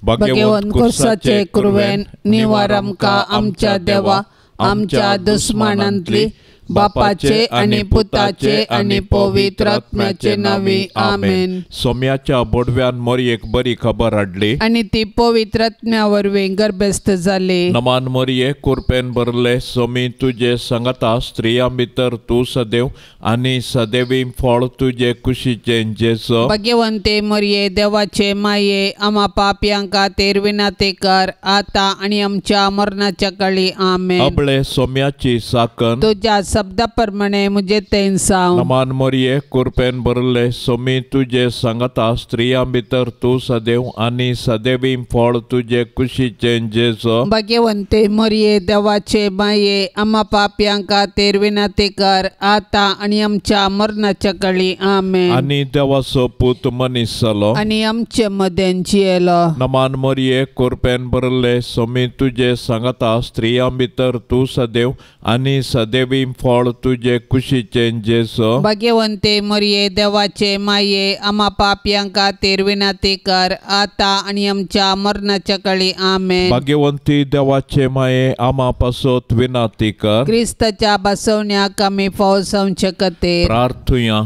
भाग्यवंत कुर्साचे कुरवेन निवार आमकां आमच्या देवा आमच्या दुस्मानांतली बापाचे आनी पुताचे आनी पवित्र आत्म्याचे नांवी आमेन. सोम्याच्या बोडव्यान मोरयेक बरी खबर हाडली आनी ती पवित्र आत्म्या वरवीं गर्भस्थ जाली. नमान मोरये कुरपेन भरले सोमी तुजे संगता स्त्रियां भितर तूं सदैव आनी सदैवी फळ तुजे कुशीचें जेजू. भाग्यवंते मोरये देवाचे माये आमा पापयां खातीर विनंती कर आतां आनी आमच्या मरणाच्या काळी आमेन. अबळे सोम्याची साकन तुज्या शब्दा प्रमाणे मुझे तेंसाव. नमान मोरये कुरपेन भरले सोमी तुजे संगता स्त्रियां भितर तूं सदैव आनी सदैवी फळ तुजे कुशीचें जेजू. भाग्यवंते मोरये देवाचे माये आमा पापयां खातीर विनंती कर आतां आनी आमच्या मरणाच्या काळी आमेन. आनी देवाचो पूत मनीस जालो आनी आमचे मदें जियेलो. नमान मोरये कुरपेन भरले सोमी तुजे संगता स्त्रियां भितर तूं सदैव आनी सदैवी फळ तुजे कुशीचें जेजू. भाग्यवंते मोरये देवाचे माये आमा पापयां खातीर विनंती कर आतां आनी आमच्या मरणाच्या काळी आमेन. भाग्यवंती देवाचे माये आमा पासत विनंती कर. क्रिस्ताच्या बसवण्याक आमी फाव जावचे खातीर प्रार्थुया.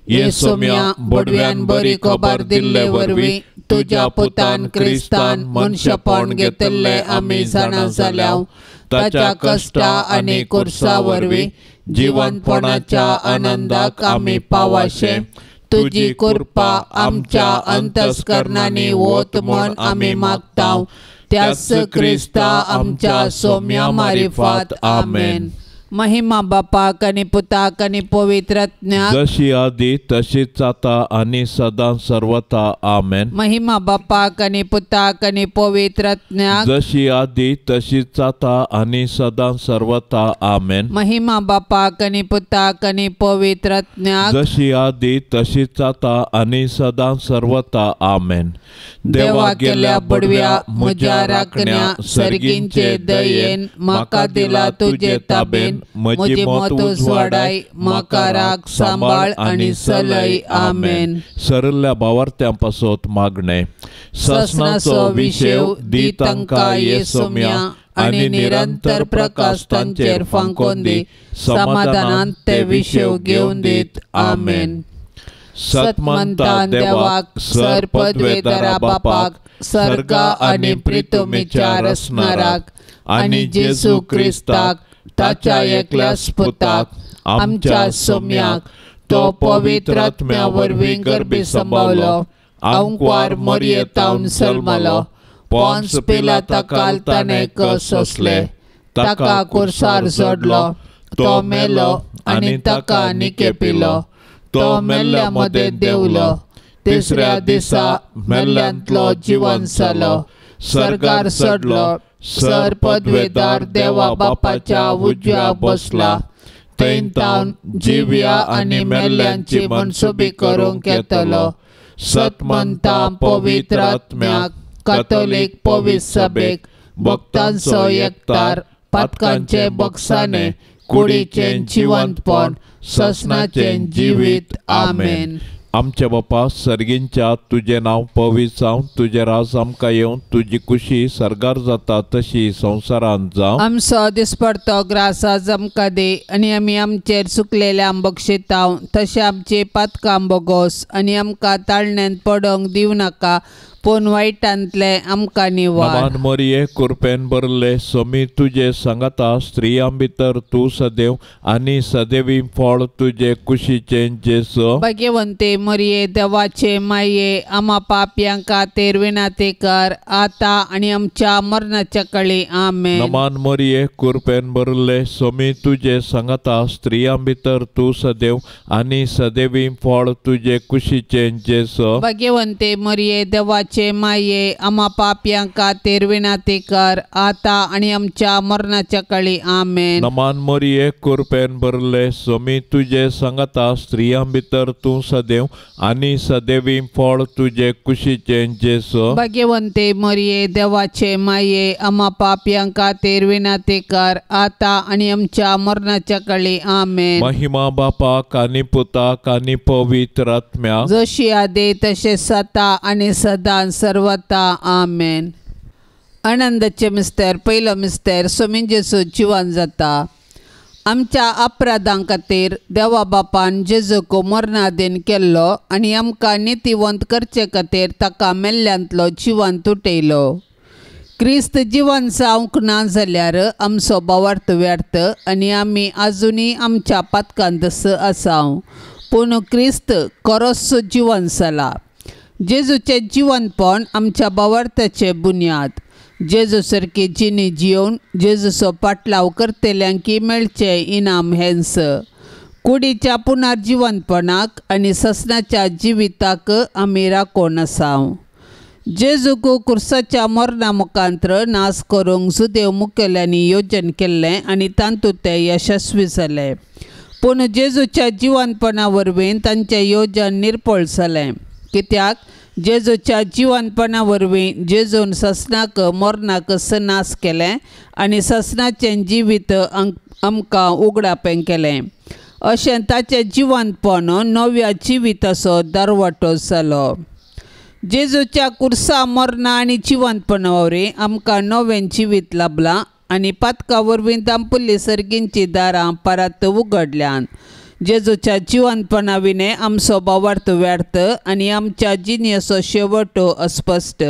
ये सोम्या बोडव्यान बरी खबर दिल्ले वरवीं तुज्या पुतान क्रिस्तान मनशेपण घेतिल्लें आमी जाणा जाल्या. ताच्या कश्टा आनी कुर्सा वरवीं जिवनपणाच्या आनंदाक आमी पावाशे तुजी कृपा आमच्या अंतस्करणांनी वत म्हण आमी मागता. त्याच क्रिस्ता आमच्या सोम्या मारिफात आमेन. महिमा बापाक आनी पुताक आनी पवित्र आत्म्याक जशी आदी तशीच आता आनी सदां सर्वथा आमेन. महिमा बापाक आनी पुताक आनी पवित्र आत्म्याक जशी आदी तशीच आता आनी सदां सर्वथा आमेन. महिमा बापाक आनी पुताक आनी पवित्र आत्म्याक जशी आदी तशीच आता आनी सदां सर्वथा आमेन. देवा गेल्या बडव्या म्हज्या राखण्या सर्गींचे दयेन म्हाका दिला तुजे ताबेन म्हजी मत उजवाडाय म्हाका राख सांबाळ आनी सलय आमेन. सरल्या भावार्थ्यां पासत मागणें. ससनाचो विशेव दी तांकां ये सोम्या आनी निरंतर प्रकाश तांचेर फांकोन दी समाधानान ते विशेव घेवन दीत आमेन. सतमंता देवाक सर पदवेदारा बापाक सर्गा आनी प्रितुमीच्या रचणाराक आनी जेजू क्रिस्ताक ताच्या एकल्याच पुताक आमच्या सोम्याक तो पवित्र आत्म्या वरवीं गर्भी सांबावलो आंकवार मोरयेतावन जल्मलो पोन्स पिलाता काल ताणें कस सोंसले ताका कुर्सार जोडलो तो मेलो आनी ताका निकेपिलो तो मेल्ल्या मदें देंवलो तिसऱ्या दिसा मेल्ल्यांतलो जिवन जालो सर्गार चडलो सर पदवेदार देवा बापाच्या उजव्या बसला थंय तावन जिव्या आनी मेल्ल्यांची मनसुबी करूंक येतलो. सतमंता पवित्र आत्म्याक कातोलीक पवित्र सभेक भक्तांचो एकतार पातकांचे बक्षाने कुडीचें जिवंतपण ससनाचें जिवीत आमेन. आमच्या बापा सर्गींच्या तुजें नांव पवित्र जावं तुजें राज आमकां येवं तुजी कुशी सर्गार जाता तशी संवसारांत जावं. आमचो दिसपडतो ग्रास आज आमकां दी आनी आमी आमचेर चुकलेल्या बक्षिताव तशें आमची पातकां बोगोस आनी आमकां ताळण्यांत पडोंक दिवं नाका पूण वायटांतले आमकां निवार. नमान मोरये कुरपेन भरले सोमी तुजे सांगाता स्त्रियां भितर तूं सदैव आनी सदैवी फळ तुजे कुशीचें जेजू. भाग्यवंते मोरये देवाचे माये आमा पापयां खातीर विनंती कर आतां आनी आमच्या मरणाच्या काळी आमेन. नमान मोरये कुरपेन भरले सोमी तुजे सांगाता स्त्रियां भितर तूं सदैव आनी सदैवी फळ तुजे कुशीचें जेजू. भाग्यवंते मोरये देवाचे माये आमा पापयां खातीर विनंती कर आतां आनी आमच्या मरणाच्या काळी आमेन. नमान मोरये कुरपेन भरले सोमी तुजे सांगाता स्त्रियां भितर तूं सदैव आनी सदैवी फळ तुजे कुशीचें जेजू. भाग्यवंते मोरये देवाचे माये आमा पापयां खातीर विनंती कर आतां आनी आमच्या मरणाच्या काळी आमेन. महिमा बापाक आनी पुताक आनी पवित्र आत्म्याक जशी आदी तशें सता आनी सदा सदां सर्वता आमेन. आनंदाचे मिस्तेर पयलो मिस्तेर स्वामी जेजू जिवन जाता. आमच्या अपराधां खातीर देवा बापान जेजूक मरणादीन केल्लो आनी आमकां नितीवंत करचे खातीर ताका मेल्ल्यांतलो जिवंत उठयलो. क्रिस्त जिवन जावंक ना जाल्यार आमचो भावार्थ व्यर्थ आनी आमी आजुनूय आमच्या पातकांत आसा. पूण क्रिस्त खरोच जिवन जाला. जेजूचें जिवनपण आमच्या भावार्थाचें बुन्याद. जेजू सारकी जिणी जियोवन जेजूचो पाटलाव करतल्यांकी मेळचें इनाम हेंच. कुडीच्या पुनर्जिवनपणाक आनी ससनाच्या जिविताक आमी राखून आसा. जेजूक कुर्साच्या मरणा मुखांत्र नाश करूंक जुदेव मुखेल्यांनी योजन केल्लें आनी तातूंत ते यशस्वी जाले. पूण जेजूच्या जिवनपणा वरवीं तांचें योजन निर्पळ जालें. कित्याक जेजूच्या जिवनपणा वरवीं जेजून ससनाक मरणाक नाश केलें आनी ससनाचें जिवीत आमकां उगडापें केलें. अशें ताचें जिवनपण नव्या जिविताचो दरवटो जालो. जेजूच्या कुर्सा मरणा आनी जिवनपणा वरवीं आमकां नवें जिवीत लाबलां आनी पातका वरवीं दांपुल्ली सर्गींची दारां परत उगडल्यान. जेजूच्या जिवनपणा विणें आमचो भावार्थ व्यर्थ आनी आमच्या जिणेचो शेवट अस्पश्ट.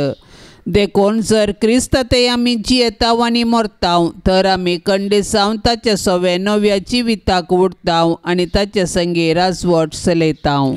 देखून जर क्रिस्त ते आमी जियेताव आनी मरताव तर आमी कंडीसांव ताचे सवे नव्या जिविताक उडताव आनी ताचे संगी राजवट चलयताव.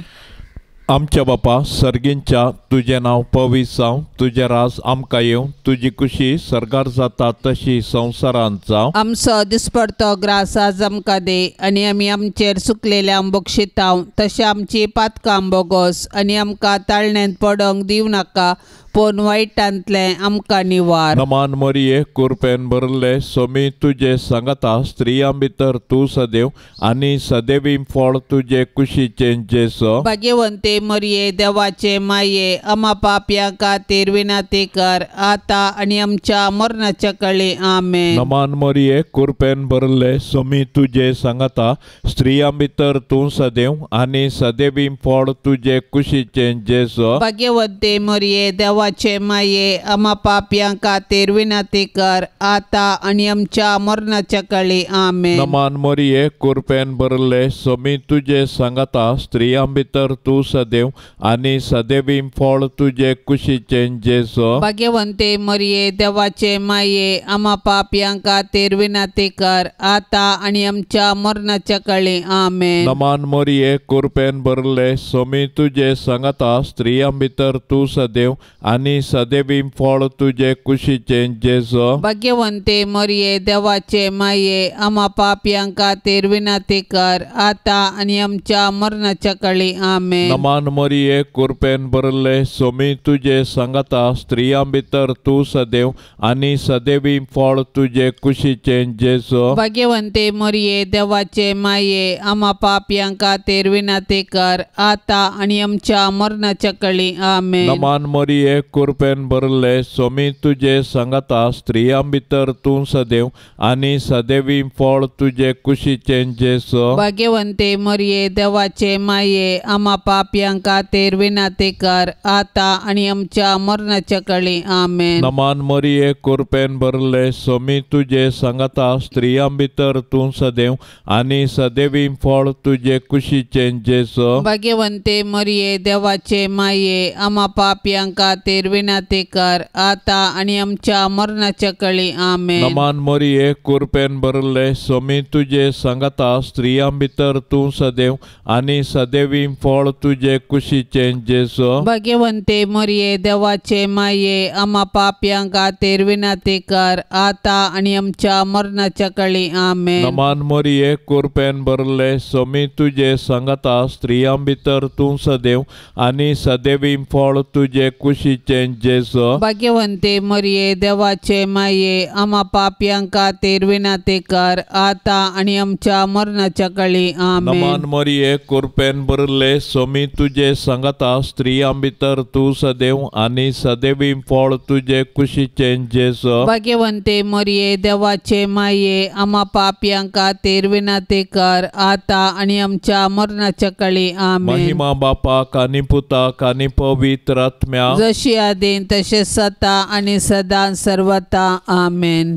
आमच्या बापा सर्गींच्या तुजें नांव पवित्र जावं, तुजें राज आमकां येवं, तुजी कुशी सर्गार जाता तशी संवसारांत जावं. आमचो दिसपडतो ग्रास आज आमकां दी आनी आमी आमचेर सुकलेल्यांक बक्षिताव तशें आमची पातकां बोगोस आनी आमकां ताळण्यांत पडोंक दिवं नाका पूण वायटांतलें आमकां निवार. नमान मरिये कुरपेन भरले स्वामी तुजे सांगाता, स्त्रियां भितर तूं सदैव आनी सदैवी फळ तुजे कुशीचें जेजू. भाग्यवंते मरिये देवाचे माये आमा पापयां खातीर विनंती कर आतां आनी आमच्या मरणाच्या कळी आमेन. नमान मरिये कुरपेन भरले स्वामी तुजे सांगाता, स्त्रियां भितर तूं सदैव आनी सदैवी फळ तुजे कुशीचें जेजू. भाग्यवंते मरिये देवाचे माये आमा पापयां खातीर विनंती कर आतां आनी आमच्या मरणाच्या कळी आमेन. नमान मरिये कुरपेन भरले स्वामी तुजे सांगाता, स्त्रियां भितर तूं सदैव आनी सदैवी फळ तुजे कुशीचें जेजू. भाग्यवंते मरिये देवाचे माये आमा पापयां खातीर विनंती कर आतां आनी आमच्या मरणाच्या कळी आमेन. नमान मरिये कुरपेन भरले स्वामी तुजे सांगाता, स्त्रियां भितर तूं सदैव आनी सदैवी फळ तुजे कुशीचें जेजू. भाग्यवंते मरिये देवाचे माये आमा पापयां खातीर विनंती कर आतां आनी आमच्या मरणाच्या कळी आमेन. नमान मरिये कुरपेन भरले स्वामी तुजे सांगाता, स्त्रियां भितर तूं सदैव आनी सदैवी फळ तुजे कुशीचें जेजू. भाग्यवंते मरिये देवाचे माये आमा पापयां खातीर विनंती कर आतां आनी आमच्या मरणाच्या कळी आमेन. नमान मरिये कुरपेन भरले स्वामी तुजे सांगाता, स्त्रियां भितर तूं सदैव आनी सदैवी फळ तुजे कुशीचें जेजू. भाग्यवंते मरिये देवाचे माये आमा पापयां खातीर विनंती कर आतां आनी आमच्या मरणाच्या कळी आमेन. नमान मरिये कुरपेन भरले स्वामी तुजे सांगाता, स्त्रियां भितर तूं सदैव आनी सदैवी फळ तुजे कुशीचें जेजू. भाग्यवंते मरिये देवाचे माये आमा पापयां खातीर विनंती कर आतां आनी आमच्या मरणाच्या कळी आमेन. नमान मरिये कुरपेन भरले स्वामी तुजे सांगाता, स्त्रियां भितर तूं सदैव आनी सदैवी फळ तुजे कुशीचें जेजू. भाग्यवंते मरिये देवाचे माये आमा पापयां खातीर विनंती कर आतां आनी आमच्या मरणाच्या कळी आमेन. नमान मरिये कुरपेन भरले स्वामी तुजे सांगाता, स्त्रियां भितर तूं सदैव आनी सदैवी फळ तुजे कुशीचें जेजू. भाग्यवंते मरिये देवाचे माये आमा पापयां खातीर विनंती कर आतां आनी आमच्या मरणाच्या कळी आमेन. नमान मरिये कुरपेन भरले स्वामी तुजे सांगाता, स्त्रियां भितर तूं सदैव आनी सदैवी फळ तुजे कुशीचें जेजू. भाग्यवंते मरिये देवाचे माये आमा पापयां खातीर विनंती कर आतां आनी आमच्या मरणाच्या कळी आमेन. महिमा बापाक आनी पुताक आनी पवित्र आत्म्याक, जशी जशी आदीं तशें सता आनी सदां सर्वता. आमेन.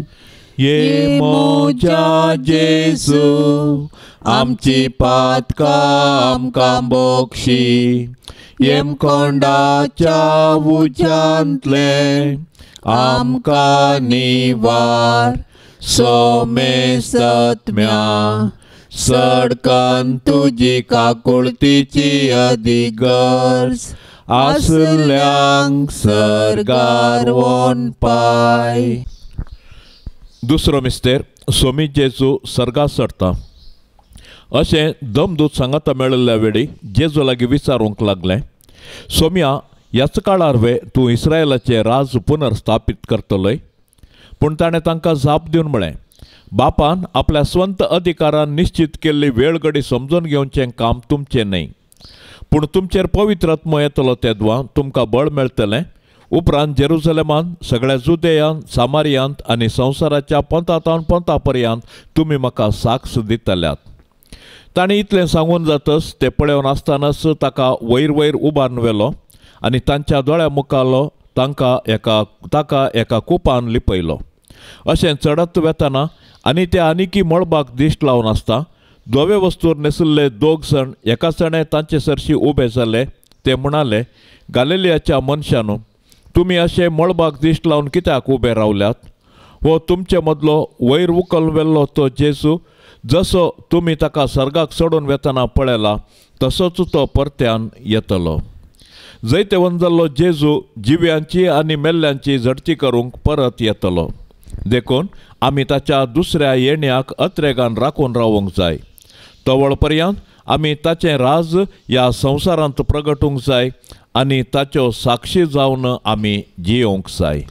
ये मोजा जेजू आमची पातकां आमकां बोक्षी, येमकोंडाच्या उज्यांतलें आमकां निवार. सोमेस्तम्या सडकन तुजी काकुळतीची अदीक गरज आसल्यांक सर्गार वोन पाय. दुसरो मिस्तेर सोमी जेजू सर्गा चडटा अशें दमदूत सांगाता मेळिल्ल्या वेळी जेजू लागीं विचारूंक लागलें, सोम्या ह्याच काळार वे तूं इस्रायलाचें राज पुनर्स्थापीत करतलोय? पूण ताणें तांकां जाप दिवन म्हळें, बापान आपल्या स्वंत अधिकारान निश्चित केल्ली वेळ घडी समजून घेवचें काम तुमचें न्हय, पूण तुमचेर पवित्र आत्मो येतलो तेदवा तुमकां बळ मेळटलें. उपरांत जेरुजलेमान, सगळ्या जुदेयांत, सामारियांत आनी संवसाराच्या पोंतातावन पोंता पर्यंत तुमी म्हाका साक्ष दितल्यात. ताणें इतलें सांगून जातच ते पळोवन आसतनाच ताका वयर वयर उबारून व्हेलो आनी तांच्या दोळ्या मुखालो तांकां एका ताका एका कुपान लिपयलो. अशें चडत वेतना आनी ते आनिकी मळबाक दिश्ट लावन आसता धवे वस्तूर न्हेसिल्ले दोग जाण एका सणे तांचे सरशी उबे जाले. ते म्हणाले, गालिलियाच्या मनशानू, तुमी अशें मळबाक दिश्ट लावन कित्याक उबे रावल्यात? हो तुमचे मदलो वयर उकल व्हेल्लो तो जेजू, जसो तुमी ताका सर्गाक चडून वेतना पळयला तसोच तो परत्यान येतलो. जैतेवंत जाल्लो जेजू जिव्यांची आनी मेल्ल्यांची झडती करूंक परत येतलो. देखून आमी ताच्या दुसऱ्या येण्याक अत्रेगान राखून रावूंक जाय. तवळ पर्यंत आमी ताचें राज ह्या संवसारांत प्रगटूंक जाय आनी ताच्यो साक्षी जावन आमी जियोवंक जाय.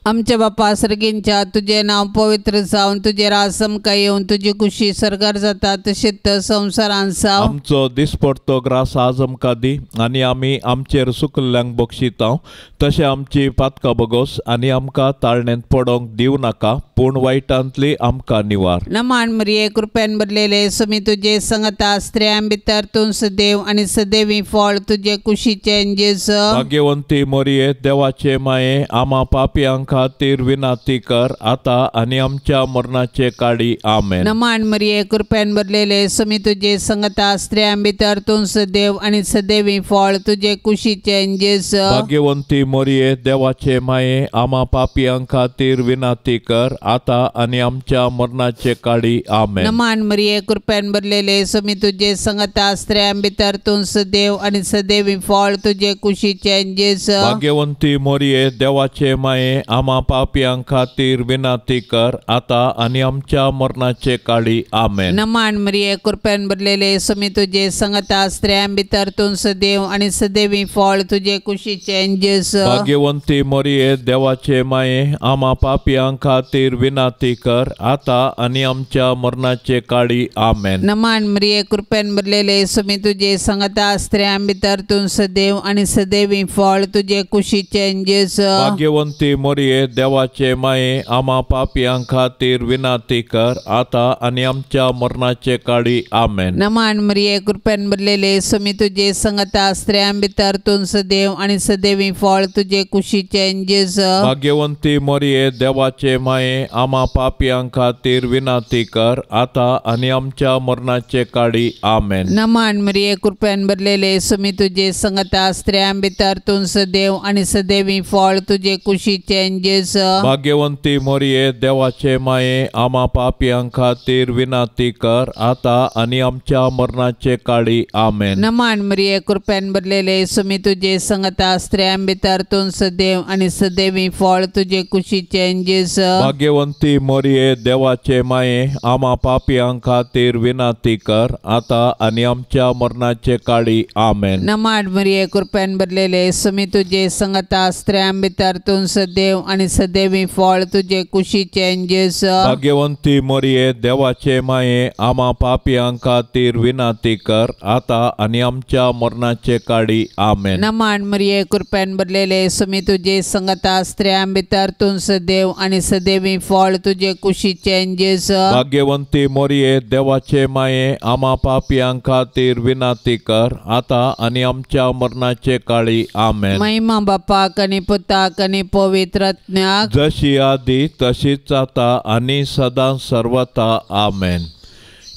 आमच्या बापा सर्गींच्या, तुजें नांव पवित्र जावन तुजें राज आमकां येवन, तुजी खुशी सर्गार जाता तशेंच संवसारांत जावं. आमचो दिसपडतो ग्रास आज आमकां दी आनी आमी आमचेर सुकल्ल्यांक बक्षितांव तशें आमची पातकां बगोस आनी आमकां ताळणेंत पडोंक दिवं नाका, पूण वायटांतली आमकां निवार. नमान मरिये, कृपेन भरलेले, सुमी तुजे संगता, स्त्रियां भितर तूं सदैव आनी सदैवी फळ तुजे कुशीचें जेजू. भाग्यवंती मरिये, देवाचे माये, आमा पापयांक खातीर विनाती कर आता आनी आमच्या मरणाचे काळी. आमेन. नमान मरिये, कृपेन भरलेले, सुमी तुजे संगता, स्त्रियां भितर तूं सदैव आनी सदैवी फळ तुजे कुशीचें जेजू. भाग्यवंती मरिये, देवाचे माये, आमा पापयां खातीर विनाती कर आता आनी आमच्या मरणाचे काळी. आमेन. नमान मरिये, कृपेन भरलेले, सुमी तुजे संगता, स्त्रियां भितर तूं सदैव आनी सदैवी फळ तुजे कुशीचें जेजू. भाग्यवंती मरिये, देवाचे माये, आमा पापयां खातीर विनाती कर आता आनी आमच्या मरणाचे काळी. आमेन. नमान मरिये, कृपेन भरलेले, सुमी तुजे संगता, स्त्रियां भितर तूं सदैव आनी सदैवी फळ तुजे कुशीचें जेजू. भाग्यवंती मरिये, देवाचे माये, आमा पापयां खातीर विनाती कर आता आनी आमच्या मरणाचे काळी. आमेन. नमान मरिये, कृपेन भरलेले, सुमी तुजे संगता, स्त्रियां भितर तूं सदैव आनी सदैवी फळ तुजे कुशीचें जेजू. भाग्यवंती मरिये, देवाचे माये, आमा पापयां खातीर विनाती कर आता आनी आमच्या मरणाचे काळी. आमेन. नमान मरिये, कृपेन भरलेले, सुमी तुजे संगता, स्त्रियां भितर तूं सदैव आनी सदैवी फळ तुजे कुशीचें जेजू. भाग्यवंती मरिये, देवाचे माये, आमा पापयां खातीर विनाती कर आता आनी आमच्या मरणाचे काळी. आमेन. नमान मरिये, कृपेन भरलेले, सुमी तुजे संगता, स्त्रियां भितर तूं सदैव आनी सदैवी फळ तुजे कुशीचें जेजू. भाग्यवंती मरिये, देवाचे माये, आमा पापयां खातीर विनाती कर आता आनी आमच्या मरणाचे काळी. आमेन. नमान मरिये, कृपेन भरलेले, सुमी तुजे संगता, स्त्रियां भितर तूं सदैव आनी सदैवी फळ तुजे कुशीचें जेजू. भाग्यवंती मरिये, देवाचे माये, आमा पापयां खातीर विनाती कर आता आनी आमच्या मरणाचे काळी. आमेन. नमान मरिये, कृपेन भरलेले, सुमी तुजे संगता, स्त्रियां भितर तूं सदैव आनी सदैवी फळ तुजे कुशीचें जेजू. भाग्यवंती मरिये देवाचे माये आमा पापयां खातीर विनंती कर आतां आनी आमच्या मरणाचे काळी. आमेन. नमन मरिये कृपेन भरलेले स्वामी तुजे संगता स्त्रियां भितर तूं सदैव आनी सदैवी फळ तुजे कुशीचें जेजू. भाग्यवंती मरिये देवाचे माये आमा पापयां खातीर विनंती कर आतां आनी आमच्या मरणाचे काळी. आमेन. महिमा बापाक आनी पुताक आनी पवित्र आत्म्याक जशी आदी तशीच आतां आनी सदां सर्वता. आमेन.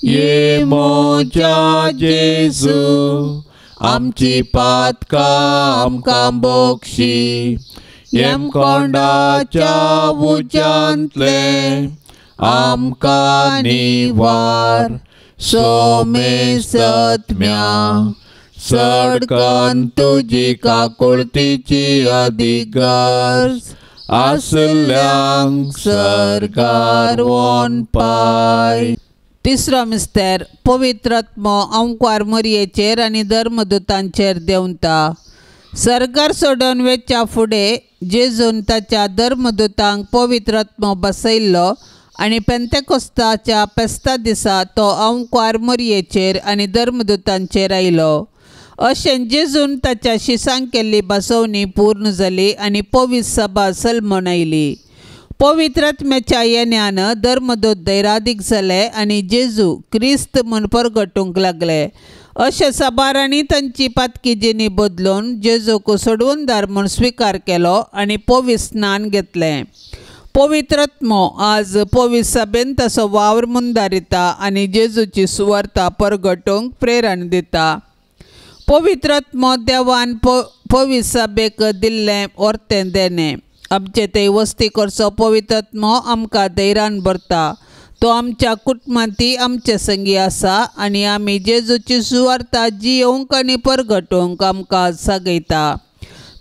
ये म्हज्या जेजू आमची पातकां आमकां बक्षी यमकोंडाच्या उज्यांतलें आमकां निवार सोमेसत्म्या सडकन तुजी काकुळतीची अदीक गरज आसल्यांक सरकार वोन पाय. तिसरो मिस्तेर पवित्र आत्मो अंकवार मरयेचेर आनी धर्मदूतांचेर देंवता. सरकार सोडून वेच्या फुडें जेजून ताच्या धर्मदूतांक पवित्र आत्मो बसयल्लो आनी पेंतेकोस्ताच्या फेस्ता दिसा तो अंकवार मरयेचेर आनी धर्मदूतांचेर आयलो. अशें जेजून ताच्या शिसांक केल्ली बसवणी पूर्ण जाली आनी पवित्र सभा सलमून आयली. पवित्र आत्म्याच्या येण्यान धर्मदूत धैरादीक जाले आनी जेजू क्रिस्त म्हूण परगटूंक लागले. अशें साबारांनी तांची पातकी जिणी बदलून जेजूक सोडवणदार म्हूण स्विकार केलो आनी पवित्र स्नान घेतलें. पवित्र आत्मो आज पवित्र सभेन ताचो वावर मुंदारिता आनी जेजूची सुवार्ता परगटूंक प्रेरण दिता. पवित्र आत्मो देवान पवित्र सभेक दिल्लें ओर्तें देणें. आमचे थंय वस्ती करचो पवित्र आत्मो आमकां धैर्यान भरता. तो आमच्या कुटुंबांत आमचे संगी आसा आनी आमी जेजूची सुवार्ता जियोवंक आनी परगटूंक आमकां सागयता.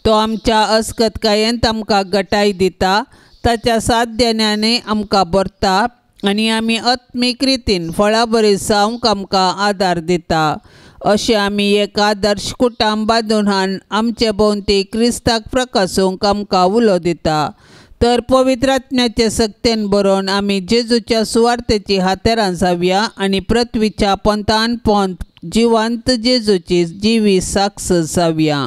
तो आमच्या अस्कतकायेंत आमकां गटाय दिता. ताच्या साथ देण्यांनी आमकां भरता आनी आमी आत्मीक रितीन फळाबरी जावंक आमकां आदार दिता. अशें आमी एक आदर्श कुटुंब बांदून हाडून आमचे भोंवती क्रिस्ताक प्रकासूंक आमकां उलो दिता. तर पवित्र आत्म्याचे सक्तेन बरोवन आमी जेजूच्या सुवार्तेची हातेरां जावया आनी पृथ्वीच्या पोंतान पोंत जिवंत जेजूची जिवी साक्ष जावया.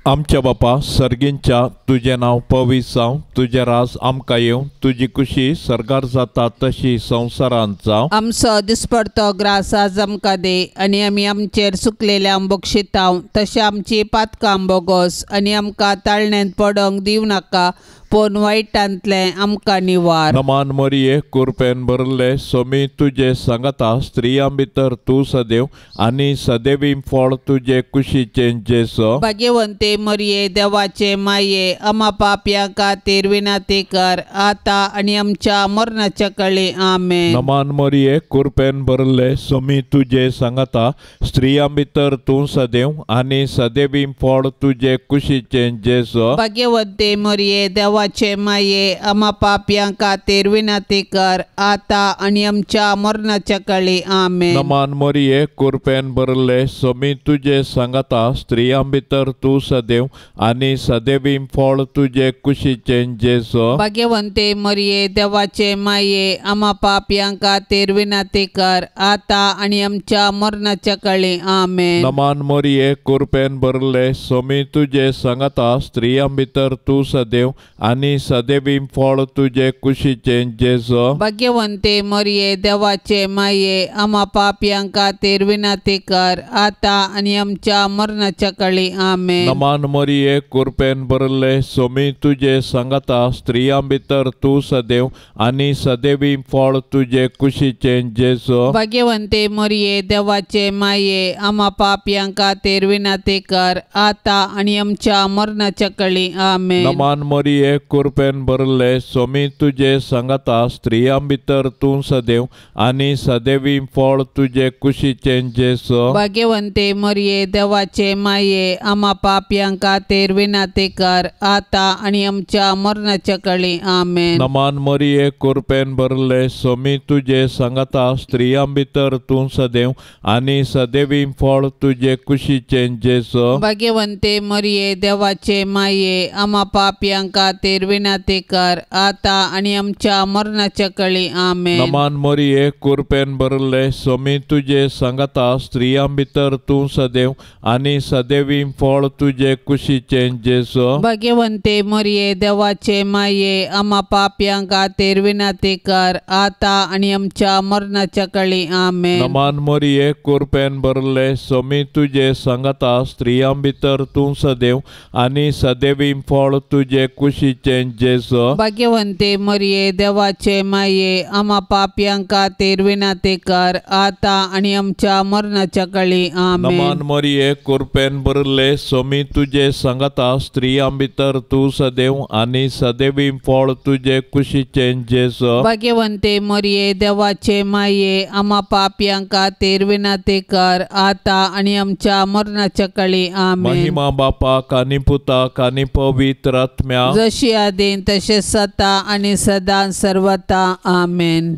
आमच्या बापा सर्गींच्या तुजें नांव पवित्र जावं, तुजें राज आमकां येवं, तुजी खुशी सर्गार जाता तशी संवसारांत जावं. आमचो दिसपडतो ग्रास आज आमकां दी आनी आमी आमचेर सुकलेल्या बक्षितांव तशें आमची पातकां बोगोस आनी आमकां ताळण्यांत पडोंक दिवं नाका पूण वायटांतलें आमकां निवार. नमान मरिये कुरपेन भरले स्वामी तुजे सांगता स्त्रियां भितर तूं सदैव आनी सदैवी फळ तुजे कुशीचें जेजू. भाग्यवंते मरिये देवाचे माये आमा पापयां खातीर विनंती कर आतां आनी आमच्या मरणाच्या काळी. आमेन. नमान मरिये कुरपेन भरले स्वामी तुजे सांगता स्त्रियां भितर तूं सदैव आनी सदैवी फळ तुजे कुशीचें जेजू. भाग्यवंते मरिये देवाचे माये आमा पापयां खातीर विनंती कर आतां आनी आमच्या मरणाच्या काळी. आमेन. नमान मरिये कुरपेन भरले स्वामी तुजे सांगता स्त्रियां भितर तूं सदैव आनी सदैवी फळ तुजे कुशीचें जेजू. भाग्यवंते मरिये देवाचे माये आमा पापयां खातीर विनंती कर आतां आनी आमच्या मरणाच्या काळी. आमेन. नमान मरिये कुरपेन भरले स्वामी तुजे सांगता स्त्रियां भितर तूं सदैव आनी सदैवी फळ तुजे कुशीचें जेजू. भाग्यवंते मरिये देवाचे माये आमा पापयां खातीर विनंती कर आतां आनी आमच्या मरणाच्या काळी. आमेन. नमान मरिये कुरपेन भरले स्वामी तुजे सांगता स्त्रियां भितर तूं सदैव आनी सदैवी फळ तुजे कुशीचें जेजू. भाग्यवंते मरिये देवाचे माये आमा पापयां खातीर विनंती कर आतां आनी आमच्या मरणाच्या काळी. आमेन. नमान मरिये कुरपेन भरले स्वामी तुजे सांगता स्त्रियां भितर तूं सदैव आनी सदैवी फळ तुजे कुशीचें जेजू. भाग्यवंते मरिये देवाचे माये आमा पापयां खातीर विनंती कर आता आनी आमच्या मरणाच्या काळी. आमेन. नमान मरिये, कृपेन भरले, सोमी तुजे सांगाता, स्त्रियां भितर तूं सदैव आनी सदैवी फळ तुजे कुशीचें जेजू. भाग्यवंते मरिये, देवाचे माये, आमा पापयां खातीर विनंती कर आता आनी आमच्या मरणाच्या काळी. आमेन. नमान मरिये, कृपेन भरले, सोमी तुजे सांगाता, स्त्रियां भितर तूं सदैव आनी सदैवी फळ तुजे कुशीचें जेजू. भाग्यवंते मरिये, देवाचे माये, आमा पापयां खातीर विनंती कर आता आनी आमच्या मरणाच्या काळी. आमेन. नमान मरिये, कृपेन भरले, सोमी तुजे सांगाता, स्त्रियां भितर तूं सदैव आनी सदैवी फळ तुजे कुशीचें जेजू. भाग्यवंते मरिये, देवाचे माये, आमा पापयां खातीर विनंती कर आता आनी आमच्या मरणाच्या काळी. आमेन. नमान मरिये, कृपेन भरले, सोमी तुजे सांगाता, स्त्रियां भितर तूं सदैव आनी सदैवी फळ तुजे कुशीचें जेजू. भाग्यवंते मरिये, देवाचे माये, आमा पापयां खातीर विनंती कर आता आनी आमच्या मरणाच्या काळी. आमेन. महिमा बापाक आनी पुताक आनी पवित्र आत्म्याक, जशी आदीन तशें सता आनी सदां सर्वता. आमेन.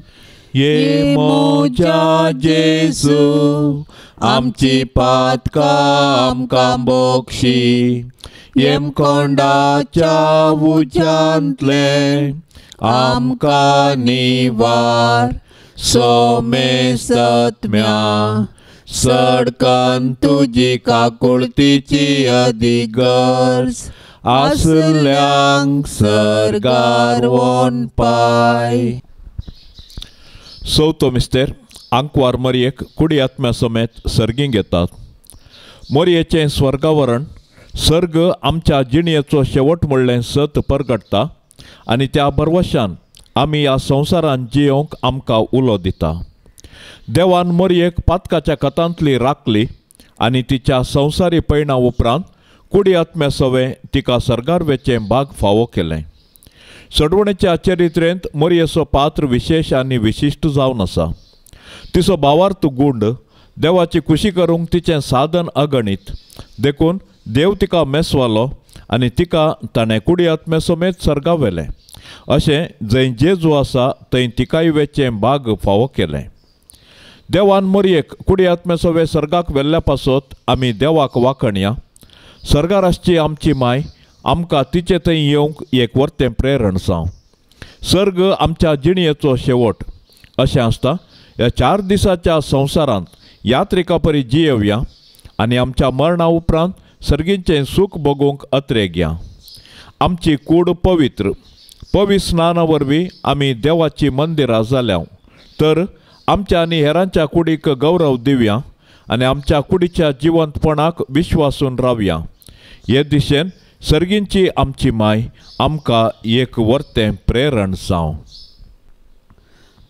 ये मोजा जेजू, आमची पातकां आमकां बोक्षी, येमकोंडाच्या उज्यांतलें आमकां निवार, सोमेस्तत्म्या सडकन तुजी काकुळतीची अधिगर्ज आसल्यांक सर्गार वोन पाय. चवथो मिस्तेर, आंकवार मरयेक कुडी आत्म्या समेत सर्गीं घेतात. मरयेचें स्वर्गावरण सर्ग आमच्या जिणेचो शेवट म्हणलें सत परगटता आनी त्या भरवशान आमी ह्या संवसारांत जियोवंक आमकां उलो दिता. देवान मरयेक पातकाच्या कथांतली राखली आनी तिच्या संवसारी पयणा उपरांत कुडी आत्म्या सवें तिका सर्गार वेचें भाग फावो केलें. सडवणेच्या चरित्रेंत मरयेचो पात्र विशेश आनी विशिश्ट जावन आसा. तिचो भावार्थ गूंड, देवाची खुशी करूंक तिचें साधन अगणीत, देखून देव तिका मेसवालो आनी तिका ताणें कुडी आत्म्या समेत सर्गा व्हेलें. अशें जंय जेजू आसा थंय तिकाय वेचें भाग फावो केलें. देवान मरयेक कुडी आत्म्या सवें सर्गाक व्हेल्ल्या पासत आमी देवाक वाखणया. सर्गार आसची आमची माय आमकां तिचे थंय येवंक एक वर्तें प्रेरण जावं. सर्ग आमच्या जिणेचो शेवट अशें आसता. ह्या 4 दिसाच्या संवसारांत यात्रिका परी जियेवया आनी आमच्या मरणा उपरांत सर्गींचें सूख भोगूंक अत्रेगया. आमची कूड पवित्र पवित्र स्नाना वरवीं आमी देवाची मंदिरां जाल्या तर आमच्या आनी हेरांच्या कुडीक गौरव दिवया आनी आमच्या कुडीच्या जिवंतपणाक विश्वासून रावया. हे दिशेन सर्गींची आमची माय आमकां एक वर्तें प्रेरण जावं.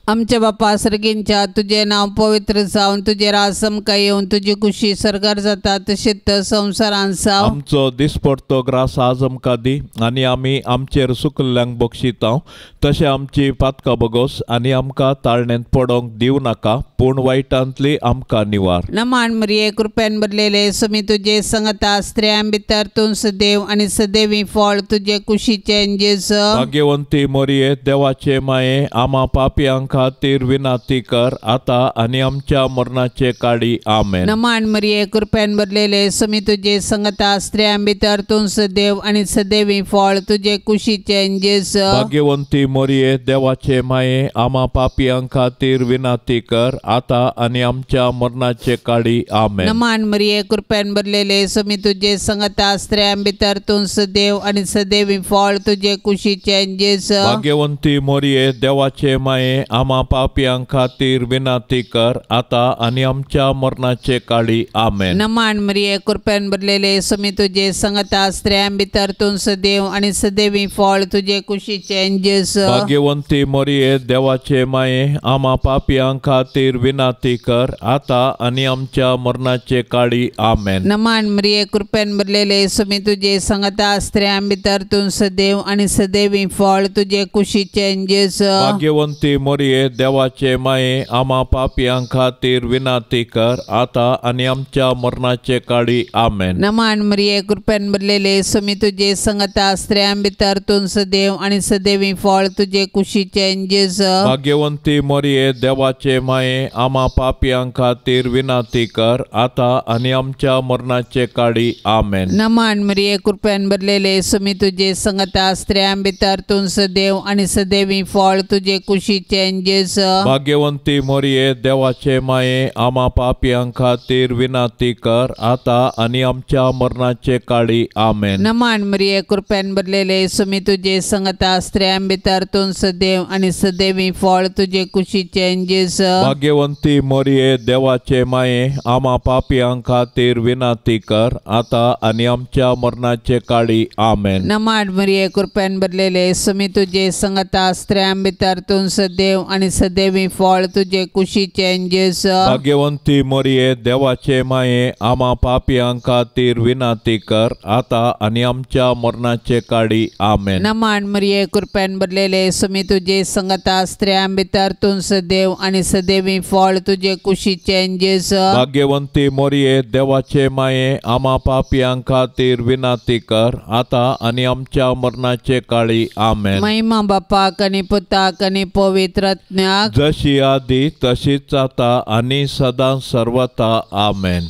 आमच्या बापा सर्गींच्या, तुजें नांव पवित्र जावन, तुजें राज आमकां येवन, तुजी खुशी सर्गार जाता तशेंच संवसारांत जावं. आमचो दिसपडतो ग्रास आज आमकां दी आनी आमी आमचेर सुकल्ल्यांक बक्षिता तशें आमची पातकां बगोस आनी आमकां ताळणेंत पडोंक दिवं नाका, पूण वायटांतली आमकां निवार. नमान मरिये, कृपेन भरलेले, सुमी तुजे संगता, स्त्रियां भितर तूं सदैव आनी सदैवी फळ तुजे कुशीचें जेजू. भाग्यवंती मरिये, देवाचे माये, आमा पापयांक खातीर विनंती कर आता आनी आमच्या मरणाचे काळी. आमेन. नमान मरिये, कृपेन भरलेले, सुमी तुजे संगता, स्त्रियां भितर तूं सदैव आनी सदैवी फळ तुजे कुशीचें जेजू. भाग्यवंती मरिये, देवाचे माये, आमा पापयां खातीर विनंती कर आता आनी आमच्या मरणाचे काळी. आमेन. नमान मरिये, कृपेन भरलेले, सुमी तुजे संगता, स्त्रियां भितर तूं सदैव आनी सदैवी फळ तुजे कुशीचें जेजू. भाग्यवंती मरिये, देवाचे माये, आमा पापयां खातीर विनंती कर आता आनी आमच्या मरणाचे काळी. आमेन. नमान मरिये, कृपेन भरलेले, सुमी तुजे संगता, स्त्रियां भितर तूं सदैव आनी सदैवी फळ तुजे कुशीचें जेजू. भाग्यवंती मरिये, देवाचे माये, आमा पापयां खातीर विनंती कर आता आनी आमच्या मरणाचे काळी. आमेन. नमान मरिये, कृपेन भरलेले, सुमी तुजे संगता, स्त्रियां भितर तूं सदैव आनी सदैवी फळ तुजे कुशीचें जेजू. भाग्यवंती मरिये, मोरये देवाचे माये आमा पापयां खातीर विनंती कर आता आनी आमच्या मरणाचे काळी आमेन. नमान मरिये कृपेन भरलेले स्वामी तुजे संगता स्त्रियां भितर तूं सदैव आनी सदैवी फळ तुजे कुशीचें जेजू. भाग्यवंती मोरये देवाचे माये आमा पापयां खातीर विनंती कर आता आनी आमच्या मरणाचे काळी आमेन. नमान मरिये कृपेन भरलेले स्वामी तुजे संगता स्त्रियां भितर तूं सदैव आनी सदैवी फळ तुजे कुशीचें जेजू. भाग्यवंती मोरये देवाचे माये आमा पापयां खातीर विनंती कर आता आनी आमच्या मरणाचे काळी आमेन. नमान मरिये कृपेन भरलेले स्वामी तुजे संगता स्त्रियां भितर तूं सदैव आनी सदैवी फळ तुजे कुशीचें जेजू. भाग्यवंती मोरये देवाचे माये आमा पापयां खातीर विनंती कर आता आनी आमच्या मरणाचे काळी आमेन. नमान मरिये कृपेन भरलेले स्वामी तुजे संगता स्त्रियां भितर तूं सदैव आनी सदैवी फळ तुजे कुशीचें जेजू. भाग्यवंती मोरये देवाचे माये आमा पापयां खातीर विनंती कर आता आनी आमच्या मरणाचे काळी आमेन. नमान मरिये कृपेन भरलेले स्वामी तुजे संगता स्त्रियां भितर तूं सदैव आनी सदैवी फळ तुजे कुशीचें जेजू. भाग्यवंती मोरये देवाचे माये आमा पापयां खातीर विनंती कर आता आनी आमच्या मरणाचे काळी आमेन. महिमा बापाक आनी पुताक आनी पवित्र आत्म्याक, जशी आदी तशीच आता आनी सदां सर्वता आमेन.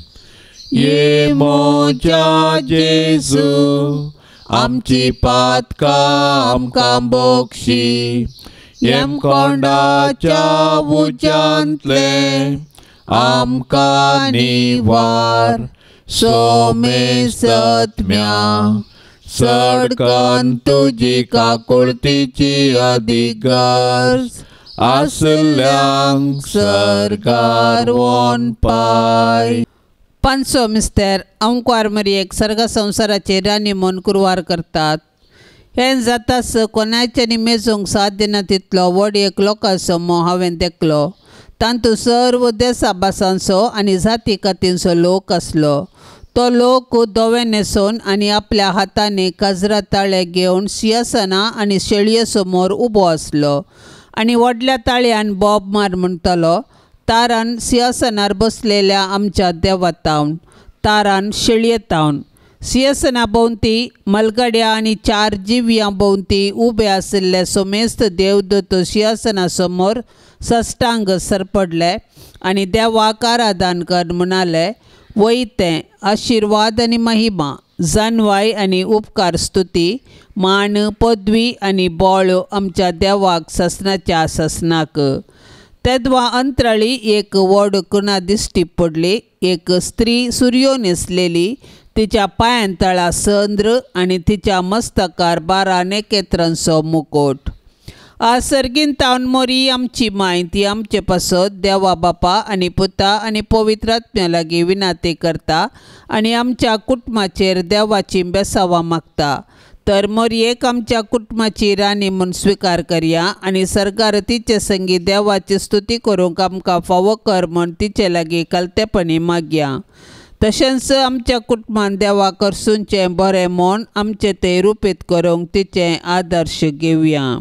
ये म्हज्या जेजू आमची पातकां आमकां बक्षी, यमकोंडाच्या उज्यांतले आमकां निवार, सोमेसत्म्या सडकन तुजी काकुळतीची अदीक गरज आसल्यांक सरकार वोन पाय. पांचसो मिस्तर अंकुवार मरियेक सर्ग संवसाराचे राणी म्हूण कुरवार करतात. हें जातास कोणाच्यानी मेजूंक साध्य ना तितलो व्हड एक लोकांचो मोह हांवें देखलो. तातूंत सर्व देसा भासांचो आनी जाती कातींचो लोक आसलो. तो लोक धवे न्हेसून आनी आपल्या हातांनी काजरा ताळे घेवन सिंहासना आनी शेळये समोर उबो आसलो आनी व्हडल्या ताळयान बोब मार म्हणटालो, तारान सिंहासनार बसलेल्या आमच्या देवातावन, तारान शेळयेतावन. सिंहासना भोंवती मलगड्या आनी चार जिव्यां भोंवती उबे आशिल्ले सोमेस्त देवदूत सिंहासना समोर सष्टांग सरपडले आनी देवाक आराधन कर म्हणाले, वयतें आशिर्वाद आनी महिमा, जानवाय आनी उपकार स्तुती, मान पदवी आनी बळ आमच्या देवाक ससनाच्या ससनाक. तेदवा अंतराळी एक व्हड कुणा दिश्टी पडली. एक स्त्री सुरयो न्हेसलेली, तिच्या पांयां तळा संद्र आनी तिच्या मस्तकार 12 नखेत्रांचो मुकोट. आज सर्गीन तावन मोरी आमची माय ती आमचे पासत देवा बापा आनी पुता आनी पवित्र आत्म्या लागीं विनंती करता आनी आमच्या कुटुंबाचेर देवाची बेसावां मागता. तर मोरयेक आमच्या कुटुंबाची राणी म्हूण स्विकार करया आनी सरकार तिचे संगी देवाची स्तुती करूंक आमकां फावो कर म्हूण तिचे लागीं कलतेपणी मागया. तशेंच आमच्या कुटुंबान देवा करसूनचें बरें म्हूण आमचें तें रुपीत करूंक तिचें आदर्श घेवया.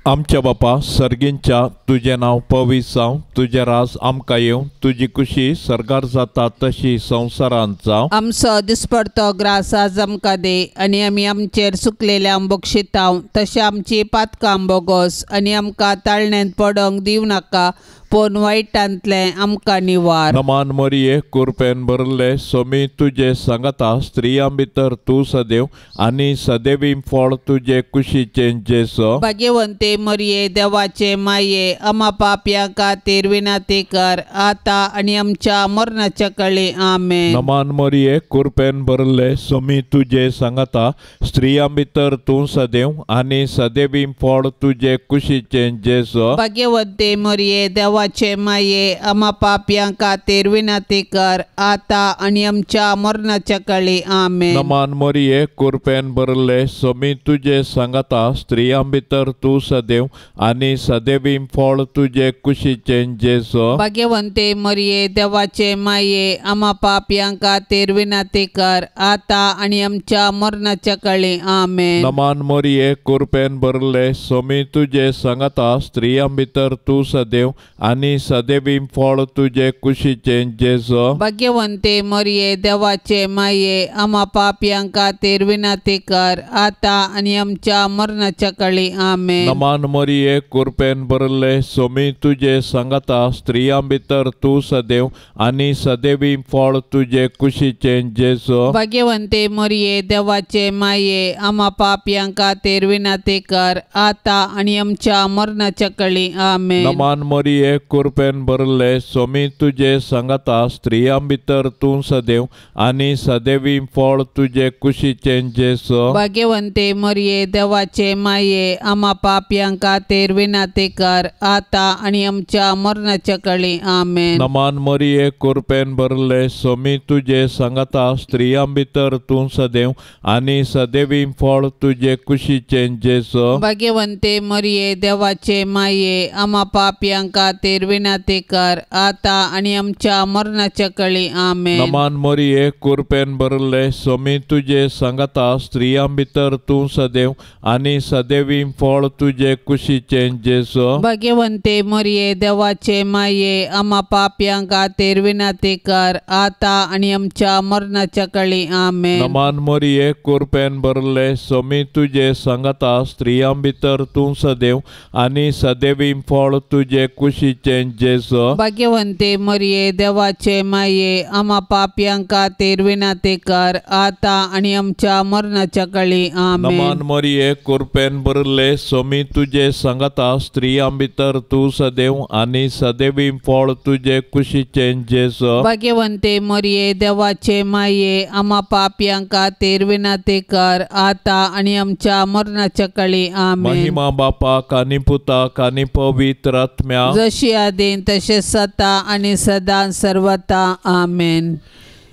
आमच्या बापा सर्गींच्या तुजें नांव पवित्र जावं, तुजें राज आमकां येवं, तुजी कुशी सर्गार जाता तशी संवसारांत जावं. आमचो दिसपडतो ग्रास आज आमकां दी आनी आमी आमचेर सुकलेल्या बक्षितांव तशें आमची पातकां बोगोस आनी आमकां ताळण्यांत पडोंक दिवं नाका, पूण वायटांतलें आमकां निवार. नमान मरिये कुरपेन भरले सोमी तुजे सांगाता, स्त्रियां भितर तूं सदैव आनी सदैवी फळ तुजे कुशीचें जेजू. भाग्यवंते मरिये देवाचे माये आमा पापयां खातीर विनंती कर आता आनी आमच्या मरणाच्या काळी आमेन. नमान मरिये कुरपेन भरले सोमी तुजे सांगाता, स्त्रियां भितर तूं सदैव आनी सदैवी फळ तुजे कुशीचें जेजू. भाग्यवंते मरिये देवाचे माये आमा पापयां खातीर विनंती कर आता आनी आमच्या मरणाच्या काळी आमेन. नमान मरिये कुरपेन भरले सोमी तुजे सांगाता, स्त्रियां भितर तूं सदैव आनी सदैवी फळ फळ तुजे कुशीचें जेजू। भाग्यवंते मरिये देवाचे माये आमा पापयां खातीर विनंती कर आता आनी आमच्या मरणाच्या काळी। आमेन। नमान मरिये कृपेन भरले स्वामी तुजे सांगाता स्त्रियां भितर तूं सदैव आनी सदैवी फळ तुजे कुशीचें जेजू। भाग्यवंते मरिये देवाचे माये आमा पापयां खातीर विनंती कर आता आनी आमच्या मरणाच्या काळी। आमेन। नमान मरिये कृपेन भरले स्वामी तुजे सांगाता स्त्रियां भितर तूं सदैव आनी सदैवी फळ तुजे कुशीचें जेजू। भाग्यवंते मरिये देवाचे माये आमा पापयां खातीर विनंती कर आता आनी आमच्या मरणाच्या काळी। आमेन। नमान मरिये कृपेन भरले स्वामी तुजे सांगाता स्त्रियां भितर तूं सदैव आनी सदैवी फळ तुजे कुशीचें जेजू। भाग्यवंते मरिये देवाचे माये आमा पापयां खातीर विनंती कर आता आनी आमच्या मरणाच्या काळी। आमेन। नमान मरिये कृपेन भरले स्वामी तुजे सांगाता स्त्रियां भितर तूं सदैव आनी सदैवी फळ तुजे कुशीचें जेजू। भाग्यवंते मरिये देवाचे माये आमा पापयां खातीर विनंती कर आता आनी आमच्या मरणाच्या काळी। आमेन। नमान मरिये कृपेन भरले स्वामी तुजे सांगाता स्त्रियां भितर तूं सदैव आनी सदैवी फळ तुजे कुशीचें जेजू। भाग्यवंते मरिये देवाचे माये आमा पापयां खातीर विनंती कर आता आनी आमच्या मरणाच्या काळी। आमेन। नमान मरिये कृपेन भरले स्वामी तुजे सांगाता स्त्रियां भितर तूं सदैव आनी सदैवी फळ तुजे कुशीचें जेजू। भाग्यवंते मरिये देवाचे माये आमा पापयां खातीर विनंती कर आता आनी आमच्या मरणाच्या काळी। आमेन। नमान मरिये कृपेन भरले स्वामी तुजे सांगाता स्त्रियां भितर तूं सदैव आनी सदैवी फळ तुजे कुशीचें जेजू। भाग्यवंते मरिये देवाचे माये आमा पापयां खातीर विनंती कर आता आनी आमच्या मरणाच्या काळी। आमेन। महिमा बापाक आनी पुताक आनी पवित्र आत्म्याक, जशी आदीन तशें सता आनी सदां सर्वता। आमेन।